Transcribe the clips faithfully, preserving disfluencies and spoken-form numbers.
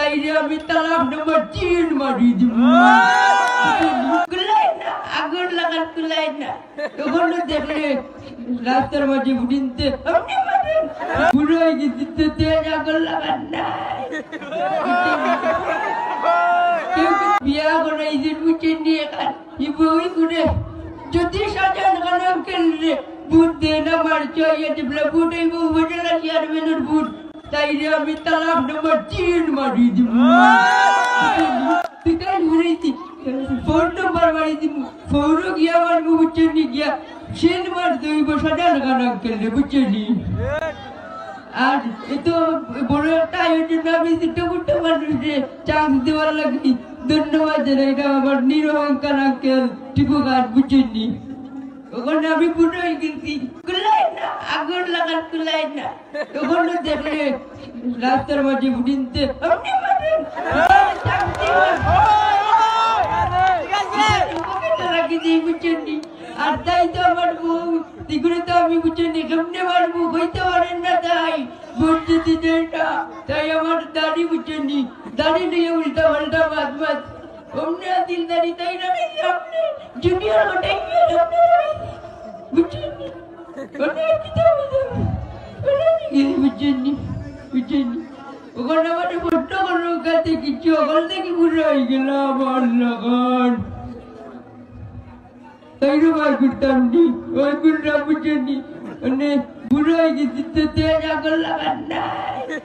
তাইরে আমি তালাক নাম্বার তিন মারি দিমু। কুলায় না, আগুন লাগার কুলায় না। তখন দেখলে রাস্তার মাঝে বুড়িন্তে, "আপনি মারেন।" বুড়া অই গেছি তো, তেজ আগুন লাগার নাই। কেউ কেউ বিয়া করাইছে, বুঝছেন নি? এখন ই বউ করে যদি শাহজাহান খান আঙ্কেলরে ভোট দেয় না, মার চাইয়া টিপলা ভোট, এই বউ ভোটে না, চেয়ারম্যানের ভোট। তাইরে আমি তালাক নাম্বার তিন মারি দিমু। তুই তাই ঘুরাইছি, ফোন নাম্বার মারি দিমু। ফোনও গিয়া মারবো, বুঝছেন নি? গিয়া সেন মার দইব শাহজাহান খান আঙ্কেলরে, বুঝছেন নি? আর এত বড় একটা আয়োজন, আমি ছোট মোটো মানুষরে চান্স দেওয়ার লাগি ধন্যবাদ জানাই। এটা আমার নিরহংকার আঙ্কেল টিপু খান, বুঝছেন নি? ওখানে আমি বুড়া অই গেছি, কুলায় না, আগুন লাগার কুলায় না। তখন দেখলে রাস্তার মাঝে বুড়িন্তে, "আপনি মারেন।" রাখি দিই, বুঝছেন নি? আর তাই তো আমার বউ, এগুলো তো আমি, বুঝছেন নি, কেমনে মারবো, কইতে পারেন না তাই। ভোট দিতে দেয় না, তাই আমার দাড়ি, বুঝছেন নি, দাড়ি নিয়ে উল্টা পাল্টা মাত মাত। অমনে দিলদারি তাই না, এই সামনে জুনিয়র ওটাই নিয়ে সামনে রয়েছে। বুঝছেন নি? ওটা কি তো আমি যাবো? ওটা আমি গেছি, বুঝছেন নি? বুঝছেন নি? ওখানে আমাদের ভোটটা কোনো কাছে কিছু, ওখান থেকে বুড়া অই গেল আমার লাগান। তাইরে বার করতাম নি, ওই করলাম, বুঝছেন নি? মানে, বুড়া অই গেছি তো, তেজ আগুন লাগার নাই।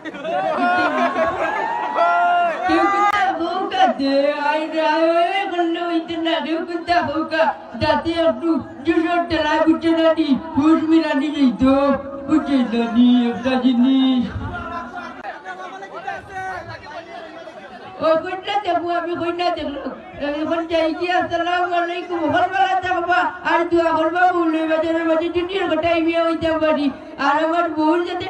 কেউ কিন্তু বউ কাছে, আই রে, আই, ওই করলে অইতো না, কেউ কিন্তু বউ কা-, যাতে একটু জুজোর ঠেলায়, বুঝছে না নি? হুশ মিলানি যাইতো, বুঝছে না নি? একটা জিনিস। ও কইনা দেখবো, আমি কইনা দেখলাম। এখন যাই কি, আসসালামু আলাইকুম, হরবালা দেখবা, আর দোয়া করবা, মৌলভীবাজারের মাঝে দুনিয়ার গোটা ইমিয়া অইতাম পারি। আর আমার বউর যাতে